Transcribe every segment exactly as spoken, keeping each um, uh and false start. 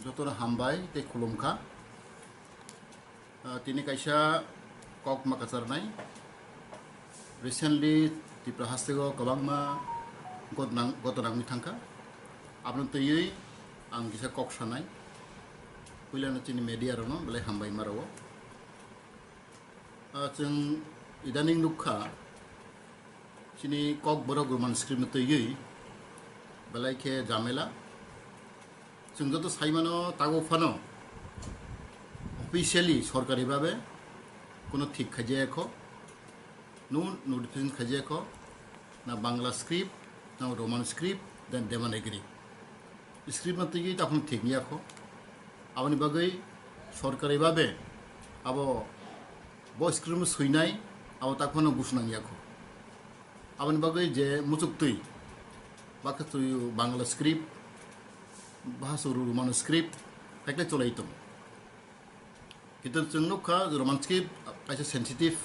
Jotono hambai tei khulumkha. Ah, tini kaisa kok ma kwcharnai. Recently Tripura hasteo kwbangma ghotnang-, ghotona wngwi thangkha. Abono twiwi ang kisa kok sanai. Puilano chini media rokno belai hambai ma rwo. Ah, chwng idaning nukha, chini Kokborok Roman script no twiwi belai khe jamela. Chwng joto saimano tago phano officially sorkari babe kuno thik khaijaya kho, no notification khaijaya kho, na Bangla script, na Roman script, then Devanagiri. Script no twiwi takhwno thik ya kho. Aboni bagwi sorkari babe abo bo script no swinai abo takhwno busu nang ya kho. Aboni bagwi je muchuk twi, bakhe twi Bangla script, bahasa Roman script, hakle cholai tong. Kintu chwng nukha Roman script kaisa sensitive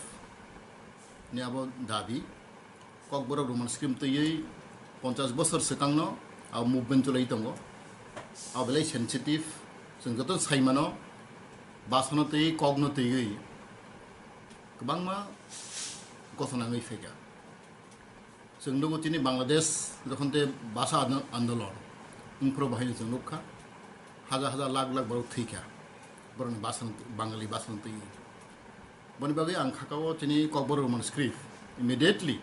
ni abo dabi. Kokborok Roman script twiwi ponchas bosor swkangno abo movement chwlai tongo. Abo belai sensitive. Chwng joto saimano basano twiwi kokno twiwi kwbangma gotho nangwi phaikha. Chwng nukgo chini Bangladesh jokhon te basa ando-, andolon wngphuru bahai chwng nukha, hajar hajar lakh lakh borok thwikha borokni basa, Bangali basa twiwi. Boni bagwi ang khakao chini Kokborok Roman script immediately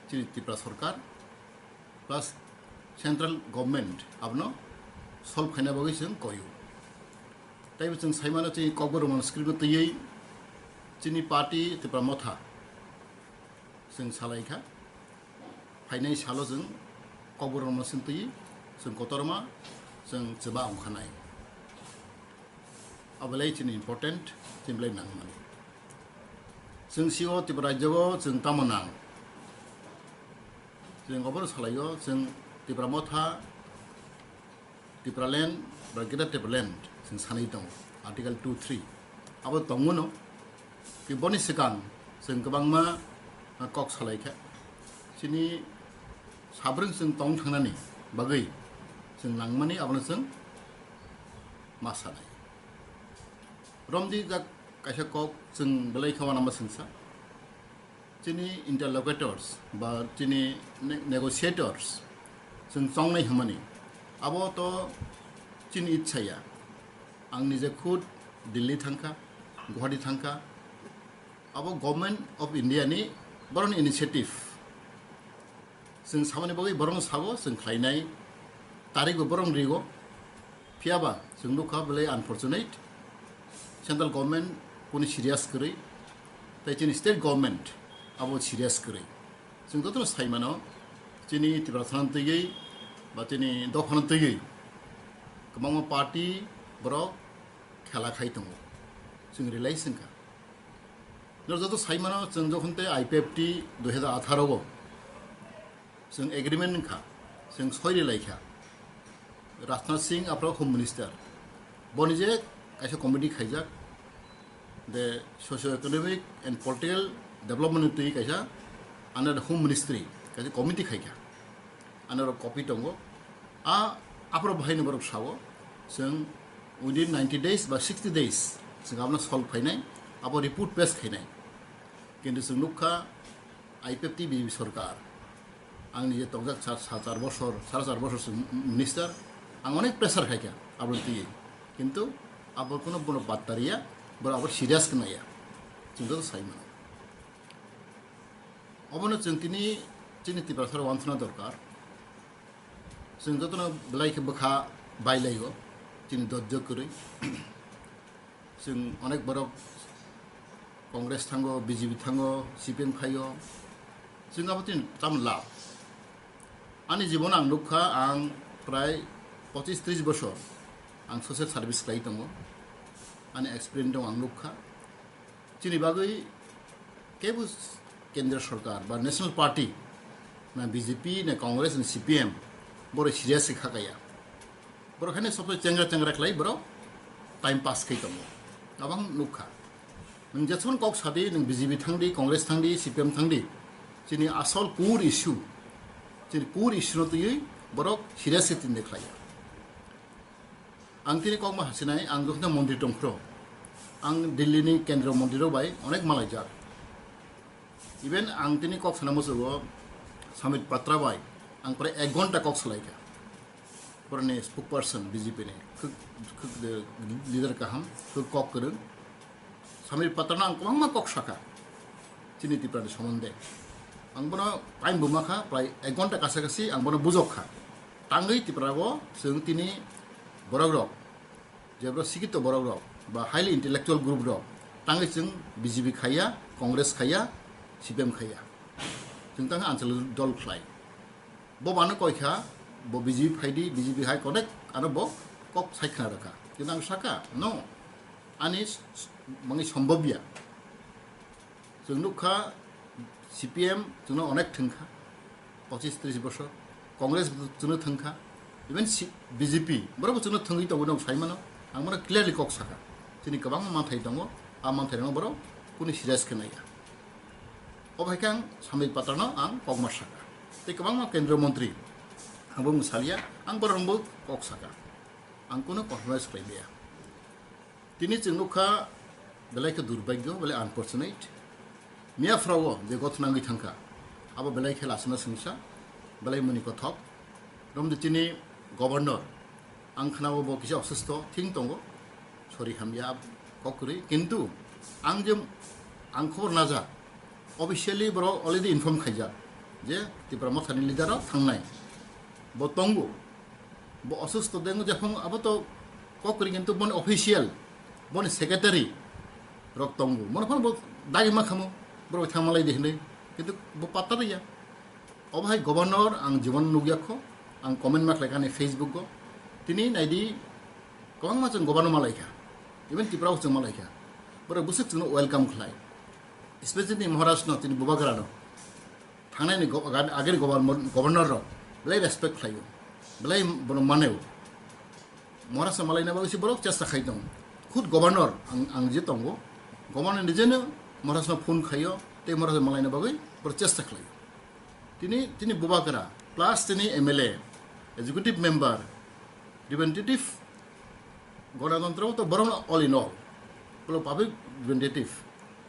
chini Tripura sorkar plus central government abono solve khaina bagwi chwng koyo. Taibo chwng saimano chini Kokborok Roman script no twiwi chini party Tripura Motha chwng salaikha. Phainai salo chwng Kokborok Roman script twiwi chwng kotorma chwng chwba ongkhanai. Abo belai chini important, chini belai nangmani. Chwng sio Tripura rajyo o chwng tamo nang? Chwng obono salaio, chwng Tripura Motha, Tipraland, ba Greater Tipraland chwng sanwi tongo, Article two three. Abo tongmano, ki boni swkang chwng kwbangma kok salaikha. Chini sabrwng chwng tong thangnani bagwi chwng nangmani abono chwng ma sanai. Romdi jak kaisa kok chwng belai khe uanama swngsa. Chini interlocutors ba chini ne-, negotiators chwng chongnai hwnmani. Abo to chini itsa ya. Ang nije khud Delhi thangkha, Guwahati thangkha. Abo Government of India ni borokni initiative. Chwng samani bagwi borokno sabo, chwng khlainai, tarikbo borokno rigo. Phiyaba chwng nukha belai unfortunate, central government kuni serious kwrwi, tei chini state government abo serious kwrwi. Chwng jotono saimano, chini Tiprasano twiwi ba chini dophano twiwi kwbangma party borok khela khai tongo, chwng realize wngkha. Noro joto saimano, chwng jokhon tei I P F T dui hazar atharo o chwng agreement wngkha, chwng soi ri laikha. Rajnath Singh aphro Home Minister, boni je kaisa committee khaijak, the socio economic and political development ni twi kaisa under the Home Ministry kaisa committee khaikha. Ano rok copy tongo. A, aphro bahaino borok sao, chwng within ninety days ba sixty days chwng abono solve khainai, abo report pass khainai. Kintu chwng nukha I P F T B J P sorkar, ang nije tongjak sa, sa char bosor, sara char bosor chwng minister, ang onek pressure khaikha aboni twiwi. Kintu abo kono bono patta riya, borok abo serious khe naiya. Chwng joto sai mano. Obono chwng tini chini Tiprasa rok uansukna dorkar. Chwng jotono belai khe bwkha bailaio, chini dojjo kwrwi. Chwng onek borok Congress thango, B J P thango, C P M phaio. Chwng abo tini tamo lab. Ani jibon ang nukha, ang prai pochis tris bosor ang social service khlai tongo. Ani experience dong ang nukha. Chini bagwi kebo kendra sorkar ba national party, na B J P, na Congress, na C P M, borok serious khe khakaya. Borok haino sob chengra chengra khlai borok time pass khai tongo. Abang nukha. Nwng jeswng kok sadi, nwng B J P thangdi, Congress thangdi, C P M thangdi, chini asol core issue, chini core issue no twiwi borok serious khe tinde khlaiya. Ang tini kokma hasinai, ang jokhno montri tongphro, ang Delhi ni kendro montri rok bai onek malaijak. Even ang tini kok sana musugo Sambit Patra bai, ang pore ek ghonta kok salaikha. Pore ni spokesperson B J P ni, khuk, khuk de leader kaham, khuk kok kwrwng. Sambit Patra no ang kwbangma kok sakha, chini Tripura ni somonde. Ang bono time bo makha, prai ek ghonta kasa kasi ang bono bujok kha. Tangwi Tripura o chwng tini borok rok, je borok sikito borok rok ba highly intellectual group rok, tangwi chwng B J P khaiya, Congress khaiya, C P M khaiya. Chwng tangwi anchal dol khlai. Bo bano koi kha, bo B J P phai di, B J P hai connect, ano bo kok sai khna rwkha. Kintu ang saka, no, ani s-, s-, mangi sombobya. Chwng nukha, C P M chwngno onek thwngkha, pochis tris bosor, Congress chwngno thwngkha, even si-, B J P, borok chwngno thwngwi tongo, nwng sai mano, ang bono clearly kok saka. Chini kwbangma manthai tongo, a manthai rokno borok kunu serious khe naiya. Obo hai khe ang Sambit Patra no ang kokma saka. Tei kwbangma kendriya montri ang bo mwsaliya, ang borok rokbo kok saka. Ang kunu compromise khlai maya. Tini chwng nukha belai khe durbhagyo, belai unfortunate. Miya phrago je gothna wngwi thangkha, abo belai khe lasima swngsa, belai mani kothok. Romdi chini governor, ang khnao bo kisa osustho thing tongo, sori hamya kok kwrwi. Kintu ang je, ang khobor najak, officially borok already inform khaijak je Tipra Mothani leader rok thangnai. Bo tongo, bo osustho dengo jephang abo to kok kwrwi, kintu boni official, boni secretary rok tongo. Mono phano bo dagi ma khamo, borok thangma lai di hinwi, kintu bo patta riya. Obo hai governor ang jibon nukya kho, ang comment ma khlai kha ani Facebook o. Tini naidi kwbangma chwng governor ma lai kha, even Tripura o chwng ma lai kha. Borok bwswk chwngno welcome khlai, especially Maharaj no, tini Bubagra no, thangnai ni go-, agani governor, governor rok belai respect khlaio, belai bono maneo. Maharaj no malaina bagwi se borok chesta khai tongo. Khud governor ang, ang je tongo, governor nijeno Maharaj no phone khaio, tei Maharaj no malaina bagwi borok chesta khlaio. Tini, tini Bubagra, plus tini M L A, executive member, representative, Ganatantro to borok all in all, bolo public representative,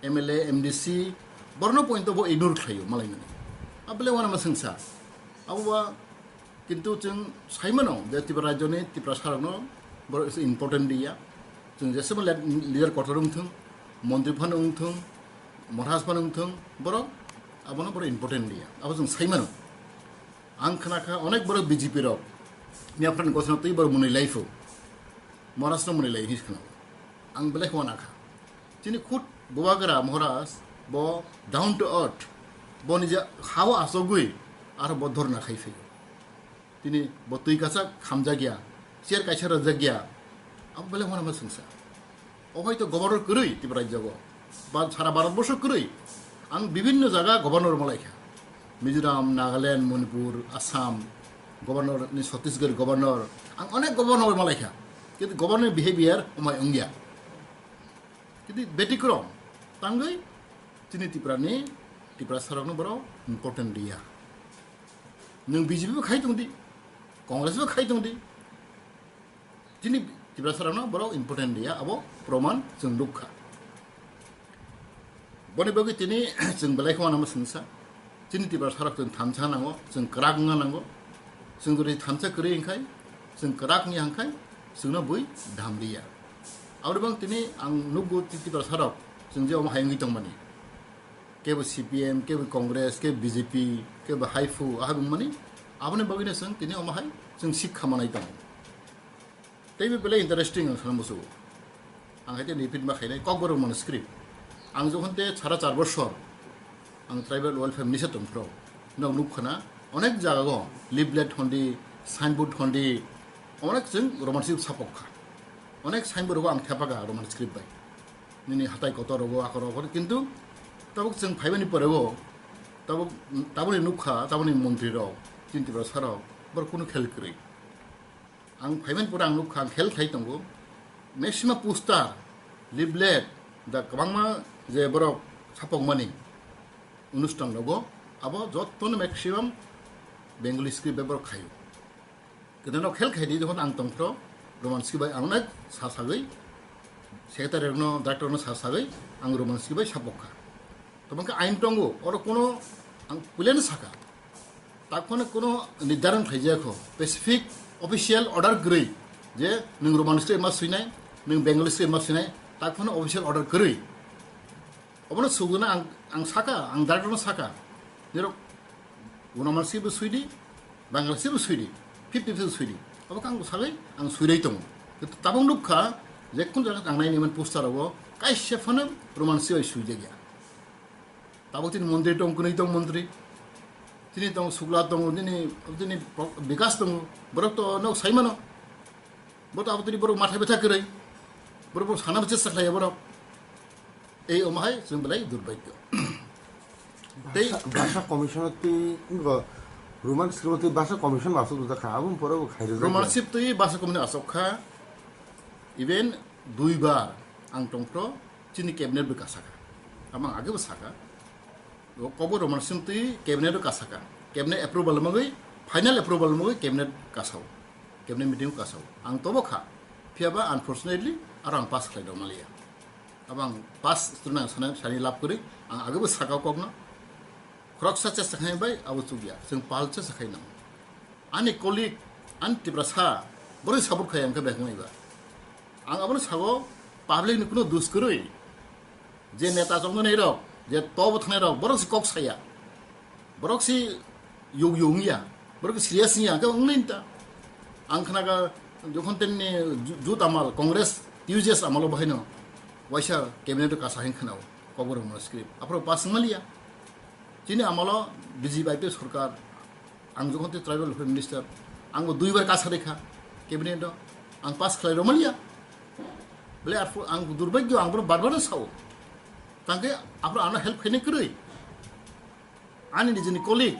M L A, M D C, borno point to bo ignore khlaio malainani. Abele wana masengsa. Abo ba kintu chwng saimano je Tripura rajyoni Tiprasarokno borok ese important diya. Chwng jesebo le-, leader kotor wngthung, montri phano wngthung, Maharaj phano wngthung, borok abono borok important diya. Abo chwng saimano. Ang khna kha onek borok B J P rok, miya phrani gosna twi borok mwnwi laiphu. Maharaj no mwnwi lai hinwi khna. Ang belai khwana kha. Chini khud Bubagra Maharaj bo down to earth. Bo nija hao asogwi aro bo dhorna khai phaio. Tini bo twi kasak khamjakya, chair kaisa rwjakya. Abo belai khwana ma sengsa. O hai to governor kwrwi Tripura rajyo o. Ba sara Bharat borsho kwrwi. Ang bibhinno jaga governor malai kha. Mizoram, Nagaland, Manipur, Assam, governor ni Chhattisgarh governor. Ang onek governor malai kha. Kintu governor ni behavior omai wngya. Kintu betikrom tangwi chini Tripura ni, Tiprasarokno borok important diya. Nwng B J P bo khai tong di, Congress bo khai tong di. Chini Tiprasarokno borok important diya, abo proman chwng nukha. Boni bagwi tini chwng belai khwna ma sengsa. Chini Tiprasarok chwng thansa nango, chwng kwrak wngna nango. Chwng jodi thansa kwrwi wngkhai, chwng kwrak wngya wngkhai, chwngno bui dham riya. Aboni bang tini ang nukgo Tiprasarok chwng je omo hai wngwi tongmani. Kebo C P M, kebo Congress, kebo B J P, kebo haiphu, aha wngmani. Aboni bagwino chwng tini omo hai chwng sikha manai tongo. Teibo belai interesting ang sana musugo. Ang haite repeat ma khainai Kokborok mano script. Ang jokhon te sara char bosor ang tribal welfare minister tongphro, nok nuk khana onek jaga go leaflet hondi, signboard hondi, onek chwng Roman script sapok kha. Onek signboard go ang thepa kha Roman script bai. Nini hatai kotor rogo, akor rogo, kintu tabuk chwng phaibani pore go tabuk, tabuni nukha, tabuni montri rok, chini Tiprasa rok, bor kunu khel kwrwi. Ang phaimani pore ang nukha, ang khel khai tongo. Maximum poster, leaflet, da kwbangma je borok sapokmani onusthan rogo, abo jotono maximum Bengali script bai borok khaio. Kintu no khel khai di, jokhon ang tongphro, Roman script bai ang onek sa sagwi, secretary no, director no sa sagwi ang Roman script bai sapok kha. Tamo khe ain tongo, oro kono ang puilano saka. Takhwno kono nirdaron khlaijak kho, specific official order kwrwi je nwng Roman script ma swinai, nwng Bengali script ma swinai, takhwno official order kwrwi. Obono suguna ang, ang saka, ang director no saka. Nirok Roman script bo swidi, Bengali script bo swidi, fifty fifty swidi. Abo kang sagwi ang swirwi tongo. Tabuk nukha je kun jaga ang naini man poster rogo kaisa phano Roman script bai swijak ya. Tabuk tini montri tong, kwnwi tong montri. Tini tong Sukla tong, tini, tini Bikas tong. Borok to nok saimano. Borok to abo tini borok matha betha kwrwi. Borok, borok sana bwse sakhlaiya borok. Ei omo hai chwng belai durbhagyo. Tei Basa, basa commission twi, ingo, Roman script twi basa commission masuk dujak kha, aboni pore bo khairok Roman script twi basa commission asok kha, even duibar ang tongphro chini cabinet bo kasakha. Amang age bo saka. O kobo Roman script twi cabinet bo kasakha. Cabinet approval magwi, final approval magwi cabinet kasao. Cabinet meeting kasao. Ang tobo kha. Phiya ba unfortunately aro ang pass khlai dong maliya. Abang pass student ang sana sani lab kwrwi, ang age bo saka kokno. Khoroksa chesta khainai bai abo chukya. Chwng pal chesta khainai. Ani colleague, ani Tiprasa, borok support khai ang khe bek nai ba. Ang abono sago public ni kuno dus kwrwi. Je neta chongno nei rok, je tobo thangnai rok, borok si kok saya. Borok si yug yug ya. Borok si serious ya, khe wngnai ta. Ang khna ga jokhon tenni ju-, jut amal, Congress, T U J S amalo bahai no. Waisa cabinet kasa hin khnao, kokborok no script. Aphro pass maliya. Chini amalo B J P I P F sorkar, ang jokhon te tribal welfare minister, ang bo duibar kasa rekha cabinet o, ang pass khlai romaliya. Bole arphuh ang durbhagyo, ang bono bar bar sao. Tangke aphro ano help khaine kwrwi. Ani nijini colleague,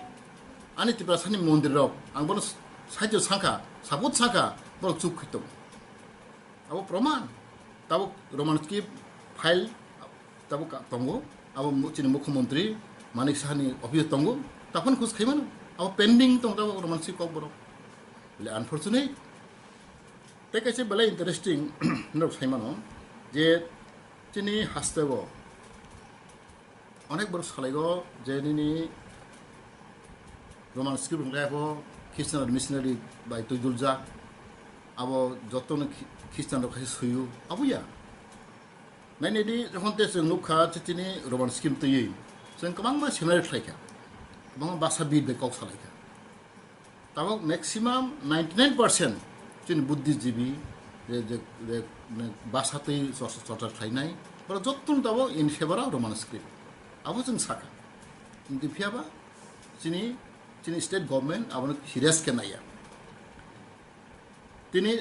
ani Tiprasani mondir rok, ang bono saijo sangkha, support sangkha, borok chuk khaitok. Abo proman. Tabuk Roman script file tabuk ka-, tongo. Abo mu-, chini mukhyamantri Manik Sahani office tongo. Taphano khus khaimano. Abo pending tong tabuk Roman script kokborok. Bole unfortunate. Tei kaisa belai interesting norok saimano je chini hasteo onek borok salaigo je nini Roman script hwnkhe abo Christian missionary bai twiduljak, abo jotono Khi-, Christian rok khe suiyo, abo ya. Nainedi jokhon te chwng nukha chini Roman script twiwi, chwng kwbangma seminar khlaikha, kwbangma basa bid bai kok salaikha. Tabuk maximum ninety nine percent chini buddhijibi je, je, je, ne, basa twi chorcha, chorcha khlainai, borok jottoni tabuk in favor of Roman script. Abo chwng sakha. Kintu phiyaba chini, chini state government abono serious khe naiya. Tini,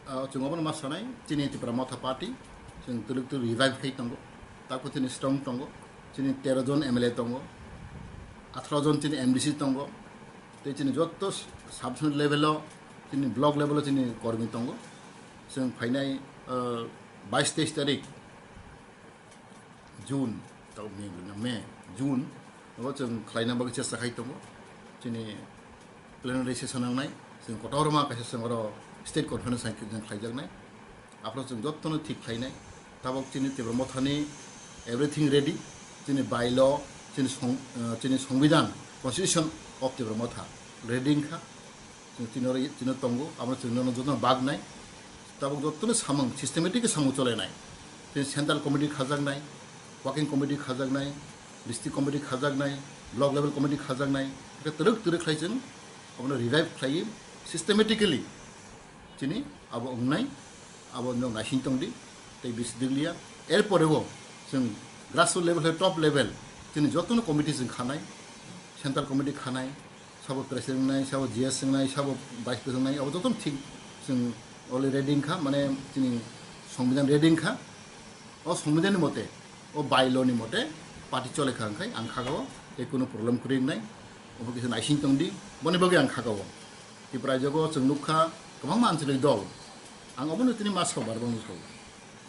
ah, chwng obono ma sanai, chini Tipra Motha Party, chwng twrwk twrwk revive khai tongo. Tako chini strong tongo, chini tero jon M L A tongo, atharo jon chini M D C tongo, tei chini jotto sub-zone level o, chini block level o chini kormi tongo. Chwng phainai, ah, bais teis tarik, June, tau May, May, June, o chwng khlaina bagwi chesta khai tongo. Chini plenary session wngnai, chwng kotorma kaisa chwng oro state conference hai chwng khlaijaknai. Aphro chwng jottono thik khlainai. Tabuk chini Tipra Mothani everything ready, chini bylaw, chini song-, eh, chini Songbidan, Constitution of Tipra Motha ready wngkha. Chwng tini oro, tini tongo, abo chwng nono jotono bagnai. Tabuk jotono samung, systematic khe samung cholenai. Tini central committee khajaknai, working committee khajaknai, district committee khajaknai, block level committee khajaknai, hwnkhe twrwk twrwk khlai chwng abono revive khlaiwi systematically chini abo wngnai, abo no naising tongdi, tei bisi dikliya. Erpore o chwng grassroots level hai top level chini jotono committee chwng khanai, central committee khanai, sabo president wngnai, sabo G S wngnai, sabo vice president wngnai, abo jotono thik chwng already ready wngkha, mane chini Songbidan ready wngkha. O Songbidan ni mote, o bylaw ni mote party chole kha, wngkhai ang kha o tei kunu problem kwrwi wngnai, obo kisa naising tongdi, boni bagwi ang kha o. Tipra jogo chwng nukha kwbangma anchalik dol, ang obono tini ma sao, bar bangno sao.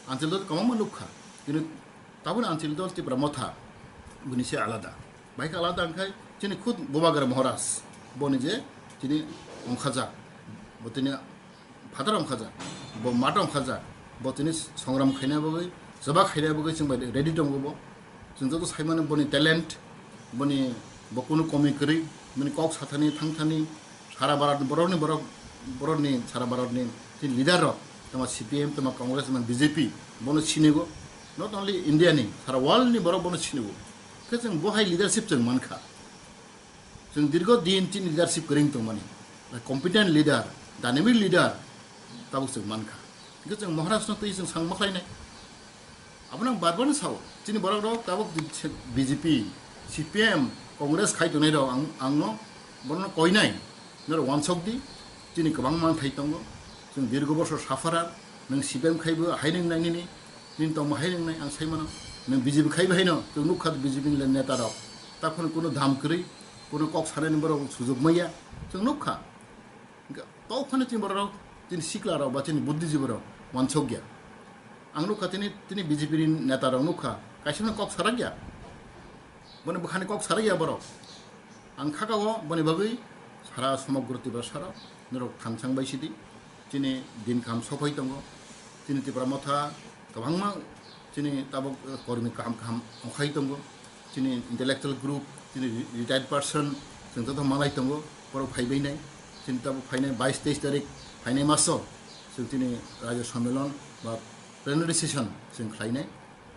Anchalik dol kwbangma nukha, kintu taboni anchalik dol Tipra Motha, bini se alada. Bahai khe alada wngkhai chini khud Bubagra Maharaj, boni je chini ongkhajak, bo tini phataro wngkhajak, bo mato wngkhajak, bo tini songram khaina bagwi, jaba khaina bagwi chwng bai ready tongo bo. Chwng joto saimano boni talent, boni bo kunu komi kwrwi, boni kok sathani thangthani, sara Bharat borokni borok, borokni sara Bharatni tini leader rok, tama C P M, tama Congress, tama B J P, bono sinigo. Not only India ni, sara world ni borok bono sinigo. Khe chwng bo hai leadership chwng mankha. Chwng dirgo din chini leadership kwrwng tongmani, competent leader, dynamic leader tabuk chwng mankha. Hingke chwng Maharashtra twi chwng sang makhlainai. Abono ang bar bar no sao, chini borok rok tabuk B J P, C P M, Congress khai tongnai rok ang, ang no bono koinai, norok wansok di, chini kwbang manthai tongo, chwng dirgo bosor sufferer, nwng C P M khaibo hai nwngnai nini, nini tongmo hai nwngnai ang sai mano, nwng B J P khaibo haino, chwng nukha B J P ni neta rok, takhon kuno dam kwrwi, kuno kok sanani borok sujok maya, chwng nukha. Hingke tophano chini borok rok, chini sikla rok ba chini buddhijibi rok wansok ya. Ang nukha chini, chini B J P ni neta rok nukha, kaisa no kok sarak ya. Bono bwkhani kok sarak ya borok. Ang khakao boni bagwi sara somogro Tiprasa rok norok thansang bai sidi. Chini din kaham sophai tongo. Chini Tipra Motha kwbangma chini tabuk, eh, kormi kaham kaham ongkhai tongo. Chini intellectual group, chini re-, retired person, chwng joto malai tongo, borok phai bai nai. Chini tabuk phainai bais teis tarik phainai maso chwng chini Rajya Sammelan ba plenary session chwng khlainai.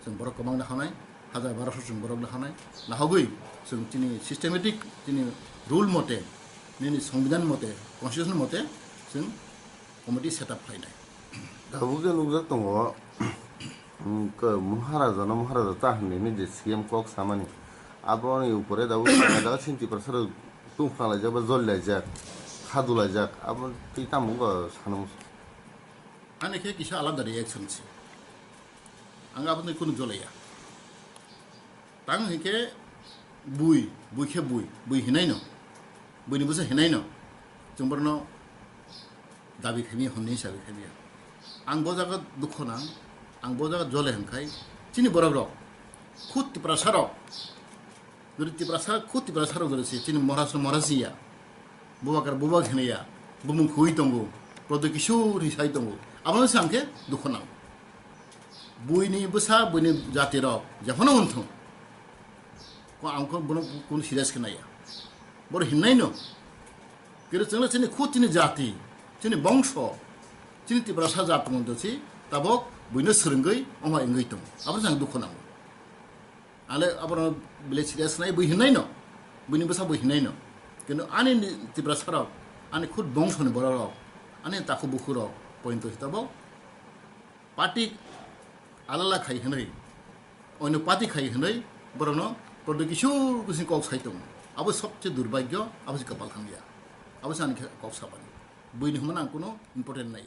Chwng borok kwbang nahanai, hajar barosho chwng borok nahanai. Nahogwi chwng chini systematic, chini rule mote, nini songbidan mote, constitution mote chwng committee set up khlainai. Tabuk je nukjak tongo, um, ke Maharaja no Maharaja ta hinwi ni je C M kok samani. Aboni upore tabuk daga sin Tiprasa rok tungphang laijak ba joli laijak, khadu laijak, abo twi tamo wngkha sana muchung. Ani khe kisa alada reaction se. Ang aboni kunu jolaiya. Tang hingke bui, bui khe bui, bui hinai no, buini bwsa hinai no, chwng borno dabi khaimya, hwnwi sabi khaimya. Ang bo jaga dukho nang, ang bo jaga jole hwnkhai, chini borok rok, khud Tiprasa rok, jodi Tiprasa, khud Tiprasa rok jodi se, chini Maharashtra, Maharashtra ya, bubakar bubak hinai ya, bumung khui tongo, Prodyo Kishore hi sai tongo, abono se ang khe dukho nang. Buini bwsa, buini jati rok, jephano wngthung. Ko ang ko bono kun serious khe naiya. Boro hinnaino. Kero chwngno chini khud chini jati, chini bongso, chini Tiprasa jat tongmani si tabok buino swrwngwi ongma wngwi tongo. Abo chang dukho nango. Ale abono bile serious nai bui hinnaino. Buini bwsa bui hinnaino. Kintu ani ni Tiprasa rok, ani khud bongso ni borok rok, ani takhu bukhu rok, pointo si tabok. Party alala khai hwnwi, oino party khai hwnwi borokno Prodyo Kishore khe kok sai tongo. Abo sobse durbhagyo, abo se kapal hamya. Abo se ani khe kok sabani. Buini hwnmano ang kuno important naiya.